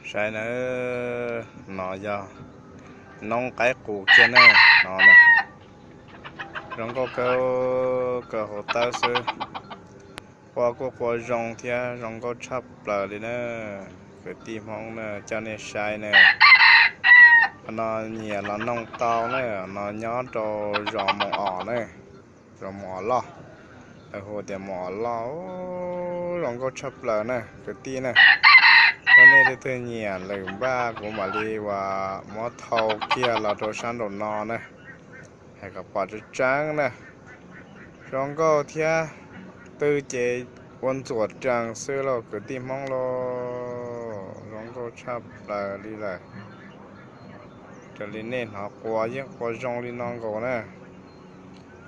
Saib nawb, no yog noob qaib qus kiag na, no na. Zoo nkauj kawg, kawg hauv tawb xwb. Qua kuj qua zoo thiab zoo nkauj tshaj plaws li na. Kwv tij Hmoob na, coj nej saib na. Qhov no nyiam los noog tau na, no nyob rau zos Moos Os na, zos Moos Os Loj. Lawv hu tias Moos Os Loj, zoo nkauj tshaj plaws na kwv tij na. Yog nej leej twg nyiam lwm npaj kuv mam li uas muab thau kiag los rau sab nraum no na. Hais kom pom tseeb tseeb na. Zoo nkauj thiab, twb ces ua ntxuam rees xwb lauj kwv tij Hmoob lauj. Zoo nkauj tshaj plaws li lawm. Raws li nej hnov qua yeej qua zoo li no nkaus na.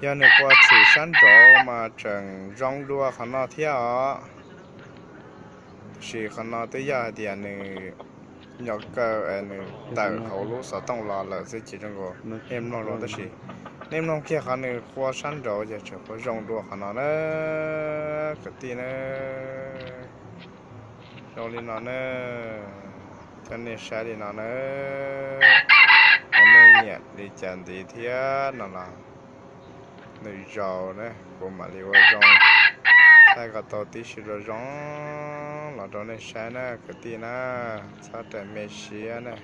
Yog nws qua txhim sab nraud mas tseem zoo dua qhov no thiab os. Tab sis qhov no twb yog hais tias nws nyo kaw es nws tawm hauv lub xov tooj los lawm xwb ces zoo nkaus nej mloog los tab sis nej mloog kiag qhov nws qua sab nraud ces tseem qua zoo dua qhov no na kwv tij na. Zoo li no na, coj nej saib li no na. Yog nej nyiam li cas ntxiv thiab no los nws zaus na kuv mam li ua zoo thaij kom tau tib si zoo zoo los rau nej saib na kwv tij na. Txhob rais me siab na,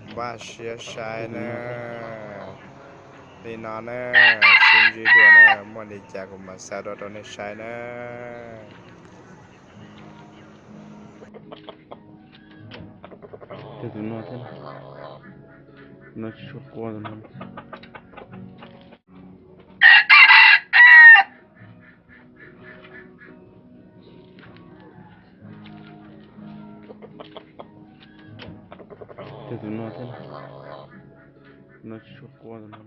npaj siab saib na. Li no na, sib ntsib dua na, muaj li cas kuv mam xa dua rau nej saib na. Tus no thiab, no tsis tshua qua tus no. Tus no thiab, no tsis tshua qua tus no.